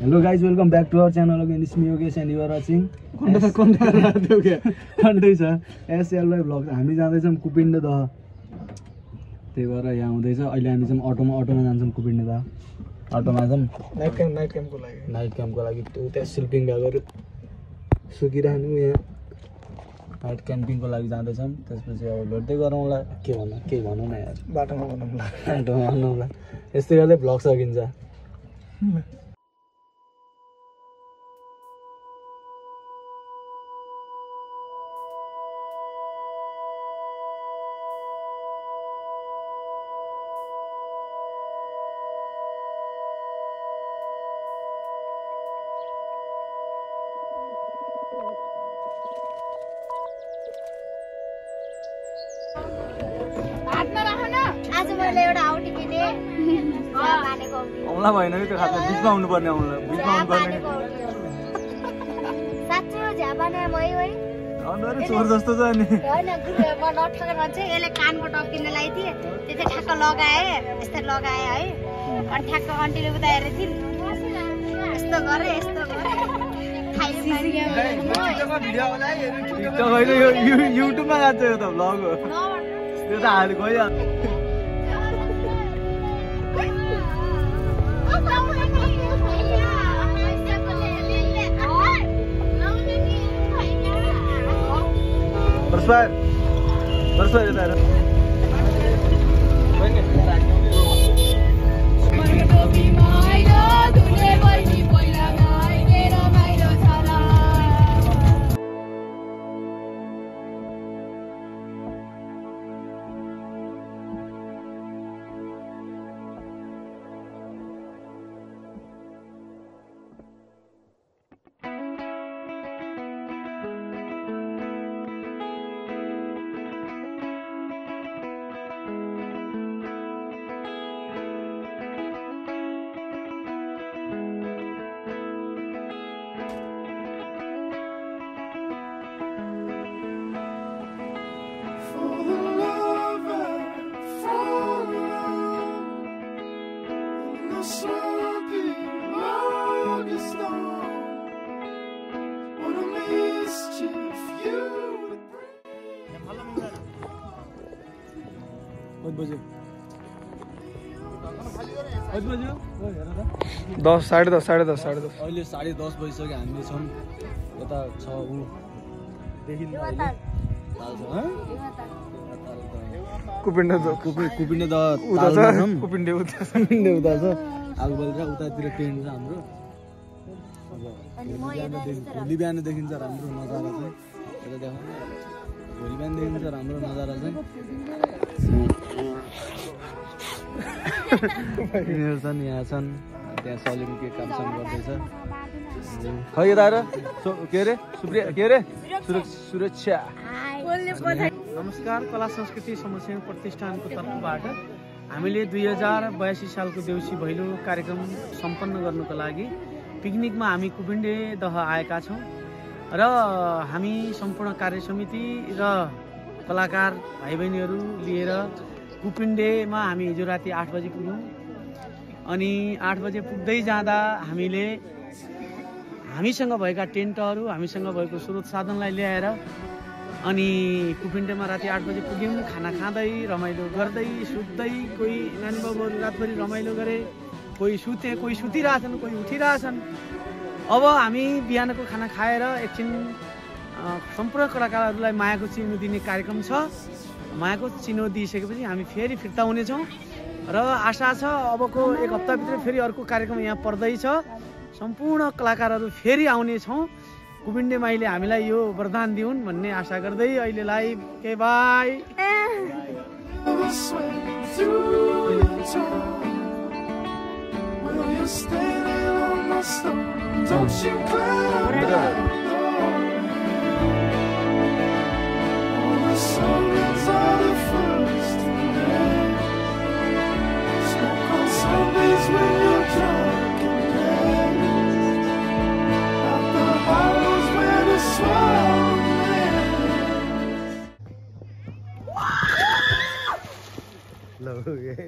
Hello guys, welcome back to our channel again. It's me Yogesh and you are watching SLY vlogs. हामी जाँदैछौँ कुपिण्ड दह, त्यही भएर यहाँ आउँदैछ। अहिले हामी चाहिँ अटोमा जान्छौँ कुपिण्ड दह। अटोमा जाऊँ नाइट क्याम्पको लागि त्यहाँ स्लिपिङ ब्यागहरू सुकिरहनु। यहाँ नाइट क्याम्पिङको लागि जाँदैछौँ। त्यसपछि अब भेट्दै गरौँला। के भनौँ न यार, बाटोमा भनौँला। यस्तै गर्दै भ्लग सकिन्छ। औँला भएन कि त्यो खाँदा बिचमा आउनुपर्ने औँला बिचमा आउनुपर्ने साच्चै हो झ्याबाने मै होइ अनुहारै चोर जस्तो छ नि हैन गुरुमा नठगेर भन्छ यसले कानको टप किन्न ल्याइदिए त्यो चाहिँ ठ्याक्क लगाए यस्तो लगाए है अनि ठ्याक्क आन्टीले बताएर थिइन् यस्तो गरे भिडियो होइन यो युट्युबमा जान्छ यो त भ्लग हो त्यो त हाल गइहाल्छ Bersuara itu ada. दस साढे दस अहिले 10:30 बजिसक्यो। हामी छौँ यता छ उदेखि कुपिण्ड उता छ आलुबलका उतातिर टेन्ट छ हाम्रो। भोलि बिहान देखिन्छ राम्रो नजारा चाहिँ यता देखाउनु। भोलि बिहान देखिन्छ राम्रो नजारा चाहिँ यिनीहरू छन् यहाँ छन्। त्यहाँ सलिम के कामसाम गर्दैछ खै यता के अरे सुरक्षा। नमस्कार, कला संस्कृति संरक्षण प्रतिष्ठानको तर्फबाट हामीले 2082 सालको देउसी भैलो कार्यक्रम सम्पन्न गर्नुको लागि पिकनिकमा हामी कुपिण्डे दह आएका छौँ र हामी सम्पूर्ण कार्य समिति र कलाकार भाइ बहिनीहरू लिएर कुपिण्डेमा हामी हिजो राति 8 बजे पुग्यौँ। अनि 8 बजे पुग्दै जाँदा हामीले हामीसँग भएका टेन्टहरू हामीसँग भएको स्रोत साधनलाई ल्याएर अनि कुपिण्डेमा राति 8 बजे पुग्यौँ। खाना खाँदै रमाइलो गर्दै सुत्दै कोही नानी बाबुहरू रातभरि रमाइलो गरे, कोही सुते, कोही सुतिरहेछन्, कोही उठिरहेछन्। अब हामी बिहानको खाना खाएर एकछिन सम्पूर्ण कलाकारहरूलाई मायाको चिनो दिने कार्यक्रम छ। मायाको चिनो दिइसकेपछि हामी फेरि फिर्ता हुनेछौँ र आशा छ अबको एक हप्ताभित्र फेरि अर्को कार्यक्रम यहाँ पर्दैछ। सम्पूर्ण कलाकारहरू फेरि आउनेछौँ। कुपिण्डे माईले हामीलाई यो वरदान दिउन् भन्ने आशा गर्दै अहिलेलाई के बाई।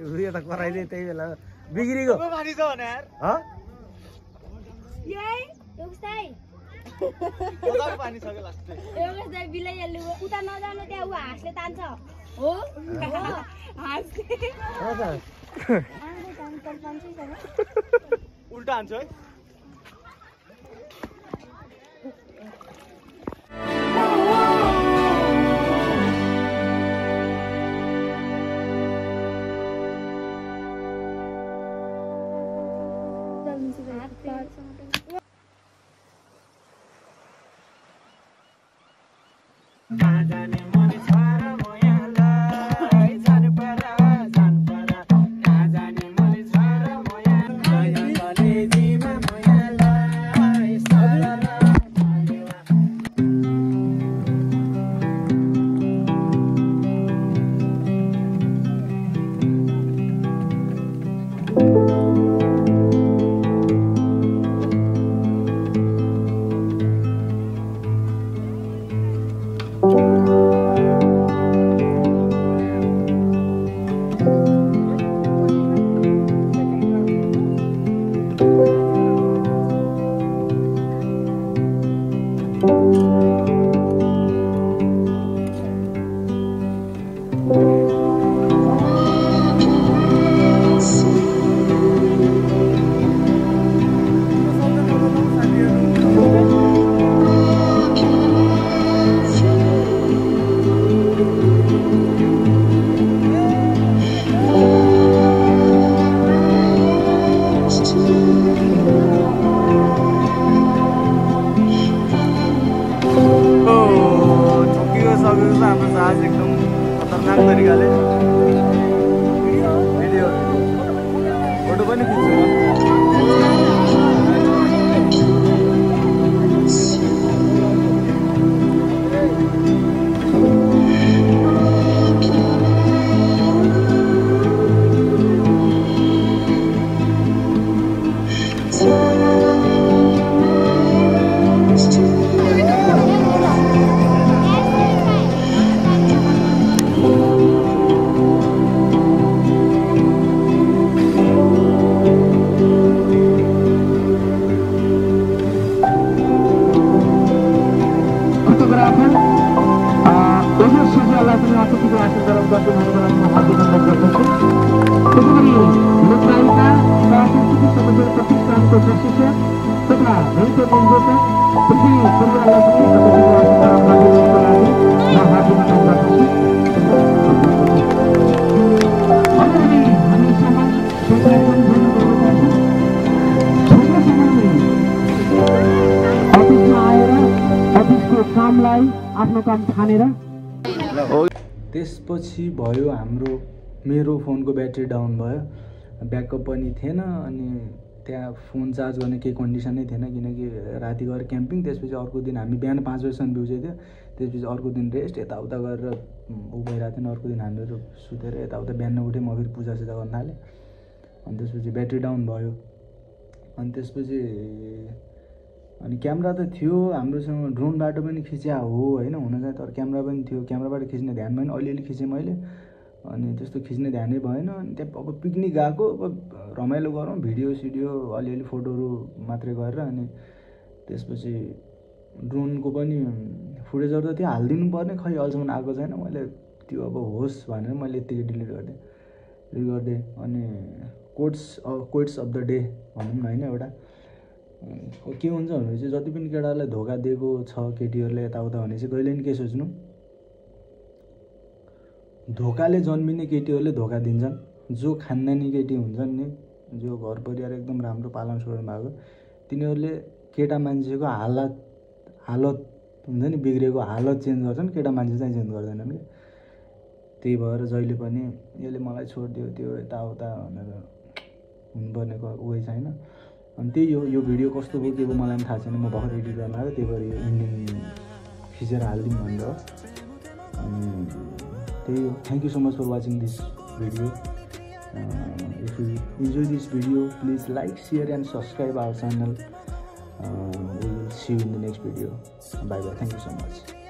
उयो त कराइदिए त्यही बेला बिग्रिगयो। पानी छ के लास्ट बिलाइहाल्नु उता नजानु त्यहाँ ऊ हाँसले तान्छ हो उल्टा हान्छ है आज एकदम खतरनाक तरिकाले भिडियो फोटो पनि खिच्छु आफ्नो काम ठानेर त्यसपछि भयो मेरो फोनको ब्याट्री डाउन भयो ब्याकअप पनि थिएन अनि त्यहाँ फोन चार्ज गर्ने केही कन्डिसनै थिएन किनकि राति गएर क्याम्पिङ त्यसपछि अर्को दिन हामी बिहान 5 बजेसम्म बिउजै थियो त्यसपछि अर्को दिन रेस्ट यताउता गरेर उ भइरहेको थिएन अर्को दिन हामीहरू सुतेर यताउता बिहान उठेँ म फेरि पूजासुजा गर्न थालेँ अनि त्यसपछि ब्याट्री डाउन भयो अनि त्यसपछि अनि क्यामेरा त थियो हाम्रोसँग ड्रोनबाट पनि खिच्या हो होइन हुन चाहिँ तर क्यामेरा पनि थियो क्यामेराबाट खिच्ने ध्यान भएन अलिअलि खिचेँ मैले अनि त्यस्तो खिच्ने ध्यानै भएन अनि त्यहाँ अब पिकनिक गएको अब रमाइलो गरौँ भिडियो सिडियो अलिअलि फोटोहरू मात्रै गरेर अनि त्यसपछि ड्रोनको पनि फुटेजहरू त त्यो हालिदिनु पर्ने खै अहिलेसम्म आएको छैन मैले त्यो अब होस् भनेर मैले यत्तिकै डिलिट गरिदिएँ अनि कोट्स अफ द डे भनौँ न होइन एउटा के हुन्छ भने चाहिँ जति पनि केटाहरूलाई धोका दिएको छ केटीहरूले यताउता भने चाहिँ कहिले पनि के सोच्नु धोकाले जन्मिने केटीहरूले धोका दिन्छन् जो खानदानी केटी हुन्छन् नि जो घर परिवार एकदम राम्रो पालन पोषण भएको तिनीहरूले केटा मान्छेको हालत हुन्छ नि बिग्रेको हालत चेन्ज गर्छन् केटा मान्छे चाहिँ चेन्ज गर्दैनन् कि त्यही भएर जहिले पनि यसले मलाई छोडिदियो त्यो यताउता भनेर हुनुपर्ने उयो छैन अनि त्यही हो यो भिडियो कस्तो भयो के भयो मलाई पनि थाहा छैन म भर्खर एडिट गर्न आएको त्यही भएर यो इन्डिङ खिचेर हालिदिउँ भनेर अनि त्यही हो thank you so much for watching this video if you enjoy this video please like share and subscribe our channel we will see you in the next video bye bye thank you so much